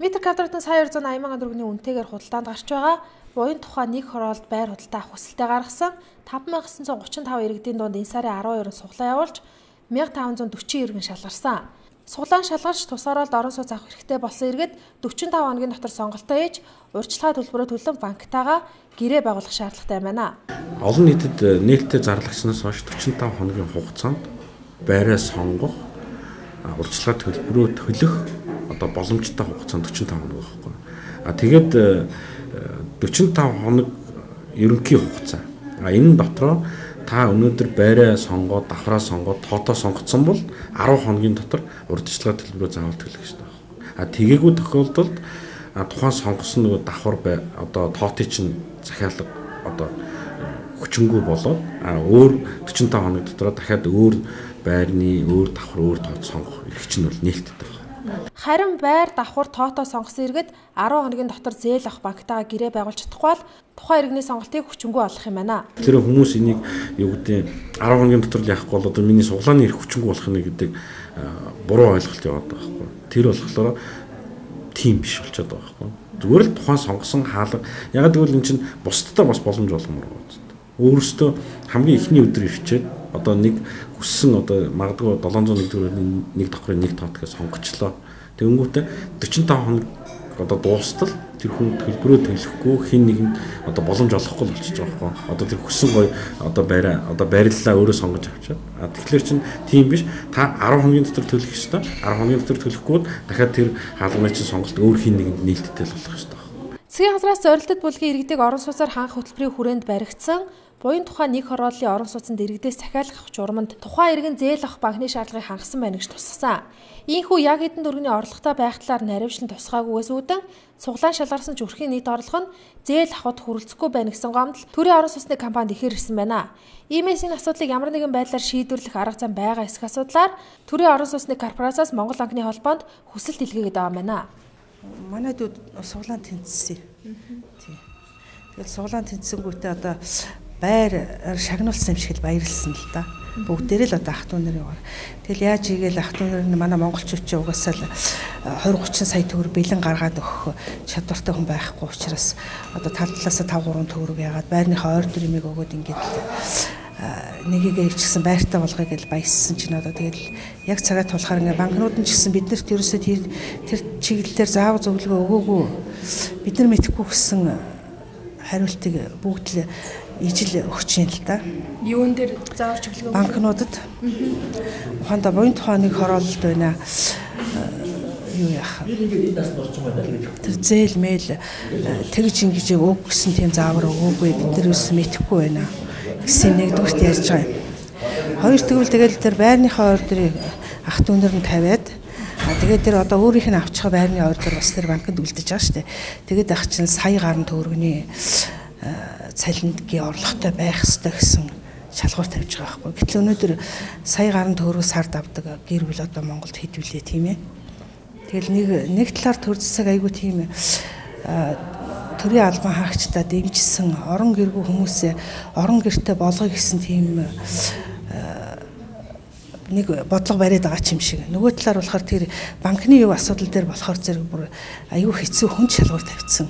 Метр квадратын сая 280 мянган төгрөгийн үнэтэйгээр худалдаанд гарч байгаа буян тухай нэг хороолд байр худалдаа авах хүсэлтэд гаргасан 5935 иргэдийн дунд энэ сарын 12-нд суглаа явуулж 1540 иргэн шалгарсан. Суглаан шалгарч тус ороолд орон сууц авах хэрэгтэй болсон иргэд 45 хоногийн дотор сонголтоо хийж урьдчилгаа төлбөрөө төлөн банктайгаа гэрээ байгуулах шаардлагатай байна. Олон нийтэд нээлттэй зарлагчнаас хойш 45 хоногийн хугацаанд байраа сонгох, урьдчилгаа төлбөрөө төлөх одоо боломжтой хугацаанд 45 хоног байхгүй. А тэгээд 45 хоног ерөнхий хугацаа. А энэ дотроо та өнөөдөр байраа сонгоод, давхраа сонгоод, тоотоо сонгоцсон бол 10 хоногийн дотор урьдчилгаа төлбөрөө заавал төлөх ёстой байна. А тэгээгүй тохиолдолд тухайн сонгосон нөгөө давхар одоо тоотыг чинь захиалга одоо хүчингүй болоод өөр 45 хоног дотроо дахиад өөр байрны, өөр давхар, өөр тоот сонгох эрх чинь бол нээлттэй байна. Харин байр, давхар, тоотоо сонгосон иргэд 10 хоногийн дотор зээл авах банктайгаа гэрээ байгуулж чадахгүй бол тухайн иргэний сонголтыг хүчингүй олох юм байна. Тэгэхээр хүмүүс энийг юу гэдэг 10 хоногийн дотор л яахгүй бол одоо миний суглааны эрх хүчингүй болох нь гэдэг буруу ойлголт яваад байгаа байхгүй. Тэр болохоор тийм биш болчиход байгаа байхгүй. Зүгээр л тухайн сонгосон хаалга. Яг гэвэл эн чинь бусдад бас боломж олгомор байна. Өөрөөсөө хамгийн эхний өдөр ирчээд одоо нэг хүссэн одоо магадгүй 701 төгрөгийн нэг давхрын нэг тоот гэж сонгочлоо. Тэгэнгүүтээ 45 хоног одоо дуустал тэр хүн төлбөрөө төлөхгүй хин нэгэнд одоо боломж олохгүй л болчихж байгаа байхгүй. Одоо тэр хүссэн гоё одоо байраа одоо байрлалаа өөрөө сонгож авчаад. А тэгэхээр чин тийм биш. Та 10 хоногийн дотор төлөх ёстой. 10 хоногийн дотор төлөхгүй бол дахиад тэр хаалганы чинь сонголт өөр хин нэгэнд нээлттэй л болох ёстой. Засгийн газраас зорилтод бүлгийн иргэдийг орон сууцаар хангах хөтөлбөрийн хүрээнд баригдсан буян тухай нэг хорооллын орон сууцнд иргэдээс захиалга авах журманд тухайн иргэн зээл авах банкны шаардлагыг хангасан байна гэж тусгасан. Ийхүү яг хэдэн төгрөгийн орлоготой байх талаар наривчлан тусгаагүйгээс үүдэн суглаан шалгарсан ч өрхийн нийт орлого нь зээл авахд хүрэлцэхгүй байна гэсэн гомдол төрийн орон сууцны компанид ихээр ирсэн байна. Иймээс энэ асуудлыг ямар нэгэн байдлаар шийдвэрлэх арга зам байгаа эсэх асуудлаар төрийн орон сууцны корпорациас Монгол банкны холбоонд хүсэлт илгээгээд байгаа юм байна. Манай дүү суглаан тэнцсэн. Тий. Тэгэл суглаан тэнцсэнгүүтээ одоо байр шагнуулсан юм шиг л баярлсан л да. Бүгдээрээ л одоо ах トゥ нарын гоор. Тэгэл яаж игээл ах トゥ нар нь манай монголчууд чи угаасаа л 20 30 сая төгрөг бэлэн гаргаад өгөх чадвартай хүн байхгүй учраас одоо тал талаасаа 5 3 төгрөг яагаад байрныхаа ордер имийг өгөөд ингээд нэгээгээ ичсэн байртай болгоё гэж баяссан чинь одоо тэгэл яг цагаа тулахаар ингээ банкнууд нь ч гэсэн биднэрт ерөөсөө тэр чиглэлээр заавал зөвлөгөө өгөөгүй, бид нар мэдэхгүй гэсэн хариултыг бүгд л ижил өгч юм л да. Юун дээр заавал чиглэл банкнуудад ухаанда буян тухай нэг хороололд байна. Юу яах вэ? Тэр зээл мэйл тэгж ингэж өг гэсэн тийм заавар өгөөгүй, бид нар ерөөсөө мэдэхгүй байна гэсэн нэгдүгüрт ярьж байгаа юм. Хоёр тэгвэл тэгэл тэр байрныхаа ордерыг ах トゥ нар нь тавиад, тэгээд тэр одоо өөрийнх нь авчих байрны ордер бас тэр банкнд үлдэж байгаа шүү дээ. Тэгээд ах чинь сая гаруй төгрөгийн цалингийн орлоготой байх ёстой гэсэн шалгуур тавьж байгаа байхгүй. Гэтэл өнөөдөр сая гаруй төгрөг сард авдаг гэр бүл одоо Монголд хэд вүлээ тийм ээ. Тэгэл нэг талаар төр засаг айгүй тийм төрийн албан хаагчдаа дэмжсэн, орон гэргүй хүмүүсээ орон гэртээ болгоё гэсэн тийм нэг бодлого бариад байгаа ч юм шиг. Нөгөө талаар болохоор тэр банкны юу асуудал дээр болохоор зэрэг бүр аюу хэцүү хүн шалгуур тавьчихсан.